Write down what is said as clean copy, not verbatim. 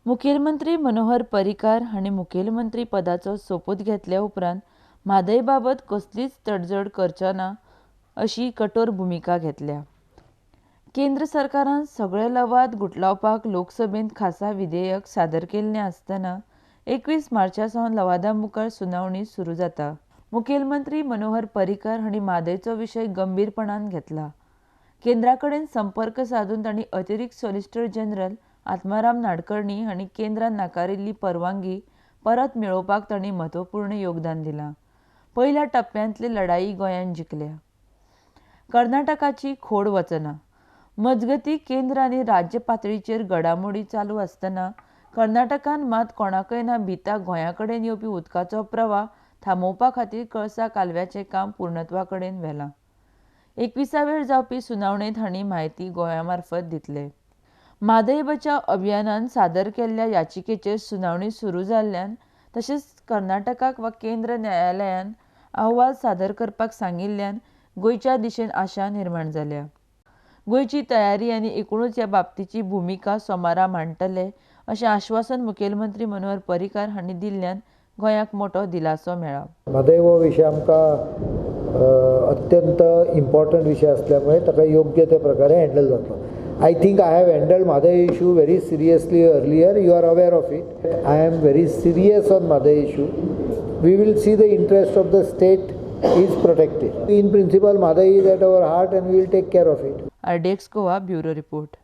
मुखेलमंत्री मनोहर पर्रीकार हांणी मुखेलमंत्री पदाचो सोपूत घेतल्या उपरांत म्हादय बाबत कसलीच तडजोड करचो ना अशी कठोर भुमिका घेतल्या. केंद्र सरकारान सगळे लवाद गुटलावपाक लोकसभेंत खासा विधेयक सादर केल्लें आसतना 21 मार्चा सावन लवादा मुखार सुनावणी सुरू जाता. मुखेलमंत्री मनोहर पर्रीकार हांणी म्हादयचो विशय गंभीरपणान घेतला. केंद्रा कडेन संपर्क सादून तांणी अतिरिक्त सॉलिसिटर जनरल आत्माराम नाडकर्णी हांणी केंद्रान नाकारिल्ली परवानगी परत मेळोवपाक तांणी म्हत्वपूर्ण योगदान दिलां. पयल्या टप्प्यांतली लढाई गोंयान जिखल्या. कर्नाटकाची खोड वचना. मजगतीं, केंद्र आनी राज्य पातळीचेर घडामोडी चालू आसतना कर्नाटकान मात कोणाकय ना भिता गोंया कडेन येवपी उदकाचो प्रवाह थांबोवपा खातीर कळसा कालव्याचें काम पूर्णत्वा कडेन व्हेलां. 21 वेर जावपी सुनावणेंत हांणी म्हायती गोंया मार्फत दितले. म्हादय बचाव अभियानान सादर केल्ल्या याचिकेचेर सुनावणी सुरू जाल्ल्यान तशेंच कर्नाटकाक वा केंद्र न्यायालयान अहवाल सादर करपाक सांगिल्ल्यान गोंयच्या दिशेन आशा निर्माण जाल्या. गोंयची तयारी आनी एकूणच ह्या बाबतीची भुमिका सोमारा मांडटले अशें आश्वासन मुखेलमंत्री मनोहर पर्रीकार हांणी दिल्ल्यान गोंयाक मोटो दिलासो मेळ्ळा. म्हादय हो विशय आमकां अत्यंत इम्पॉर्टंट विशय असल्यामुळे ताका योग्य त्या प्रकारे हँडल जातलो. I think I have handled Mhadei issue very seriously earlier. You are aware of it. I am very serious on Mhadei issue. We will see the interest of the state is protected. In principle, Mhadei is at our heart and we will take care of it. RDX Goa, bureau report.